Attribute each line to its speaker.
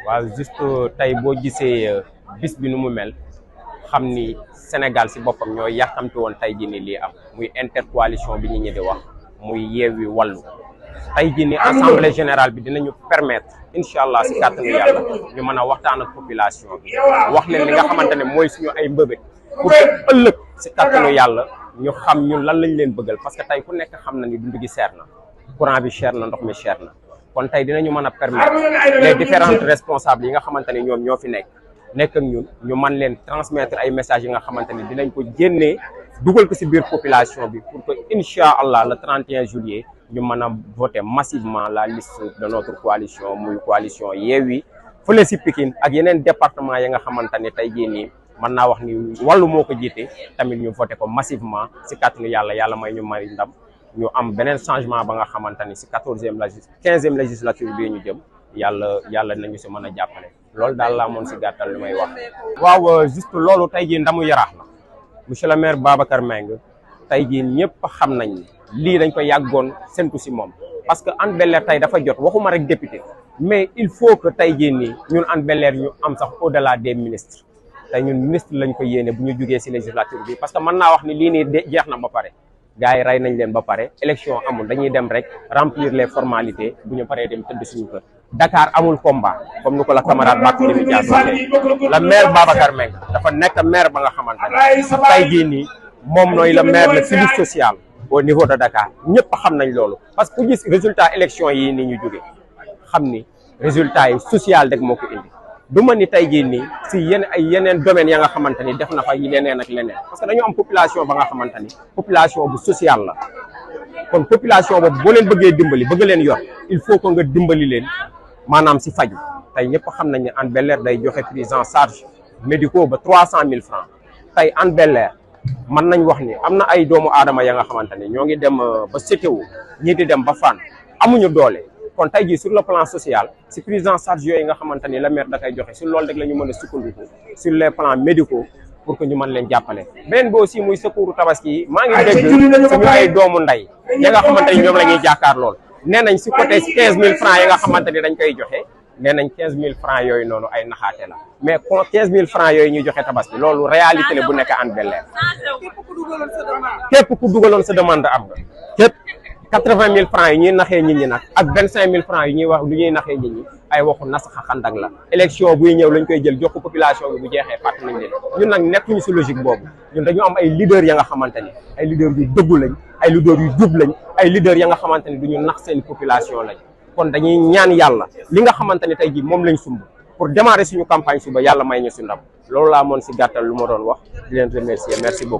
Speaker 1: waaw juste tey boo gisee bis bi nu mu mel xam ni Sénégal si boppam ñoo yàkkamti woon tey jii ni lii am muy intercoalition bi ñu ñi di wax muy Yewwi Wallu tey jii ni assemblée générale bi dinañu permettre incha allah si kàttanu yàlla ñu mën a waxtaan ak population bi wax leen li nga xamante ne mooy suñu ay mbëbët pour que ëllëg si kàttanu yàlla ñu xam ñun lan lañ leen bëggal parce que tey ku nekk xam na ni dund gi cher na courant bi cher na ndox mi cher na kon tey dinañu mën a permettre les différentes responsables yi nga xamante ne ñoom ñoo fi nekk ak ñun ñu mën leen transmettre ay messages yi nga xamante ne dinañ ko génnee dugal ko si biir population bi pour que incha allah le 31 juillet ñu mën a voter massivement la liste de notre coalition muy coalition Yewwi fële si Pikine ak yeneen département yi nga xamante ne tey jii nii mën naa wax ni wàllu moo ko jiite tamit ñu voter ko massivement si kàttanu yàlla may ñu may ndam ñu am beneen changement ba nga xamante ni si 15e législature bii ñu jëm yàlla nañu si mën a jàppale loolu daal laa moon si gàttal li may wax. waaw juste loolu tey jii ndamu Yaraax la monsieur le maire Babacar Mbengue tey jii ñëpp xam nañ ni lii dañ ko yàggoon séntu si moom parce que Hann Bel-Air tey dafa jot waxuma rek député mais il faut que tey jii nii ñun Hann Bel-Air ñu am sax au delà des ministres tey ñun ministre lañ ko yéene bu ñu jugee si législature bi parce que mën naa wax ni lii nii jeex na ba pare. gars yi rey nañ leen ba pare élection amul dañuy dem rek remplir les formalités bu ñu paree dem tëdd suñu kër Dakar amul combat comme ni ko la camarade Barthélémy Dias waxee le maire Babacar Mbengue dafa nekk maire ba nga xamante ne tey jii nii moom nooy le maire le civique social au niveau de Dakar ñëpp xam nañ loolu parce que ku gis résultat élection yi ni ñu jóge xam ni résultat yi social rek moo ko indi du ma ni tey jii nii si yeneen domaines ya nga xamante ni def na fa leneen ak leneen parce que dañu am population ba nga xamante ni population bu sociale la kon population boobu boo leen bëggee dimbali bëgg leen yor il faut que nga dimbali leen maanaam si faju tey ñëpp xam nañ ne Hann Bel-Air day joxe prise en charge médicaux ba 300 000 francs tey Hann Bel-Air mën nañ wax ni am na ay doomu aadama ya nga xamante ni ñoo ngi dem ba CTO ñii di dem ba Fann amuñu doole. kon tey jii sur le plan social si prise en charge yooyu nga xamante ni la maire da koy joxe si loolu rek la ñu mën a sukkandiku sur les plans médicaux pour que ñu mën leen jàppale beneen bi aussi muy secours tabaski yi maa ngi dégg suñu ay doomu ndey ya nga xamante ni ñoom la ñuy jàkkaar lool nee nañ si côté 15 000 francs yi nga xamante ni dañ koy joxe nee nañ 15 000 francs yooyu noonu ay naxaate la mais 15 000 francs yooyu ñuy joxe tabaski loolu réalité la bu nekk Hann Bel-Air képp ku dugaloon sa demande am nga képp 80 000 francs yi ñuy naxee nit ñi nag ak 25 000 francs yi ñuy wax lu ñuy naxee nit ñi ay waxu nasaxa xandak la élection buy ñëw lañ koy jël jox ko population bi bu jeexee fàtt nañ leen ñun nag nekkuñu si logique boobu ñun dañu am ay leaders ya nga xamante ni ay leaders yu dëggu lañ ay leaders yu jub lañ ay leaders ya nga xamante ni duñu nax seen population lañ kon dañuy ñaan yàlla li nga xamante ni tey jii moom lañ sumb pour démarrer suñu campagne suba yàlla may ñu si ndam loolu laa moon si gàttal lu ma doon wax di leen remercier merci beaucoup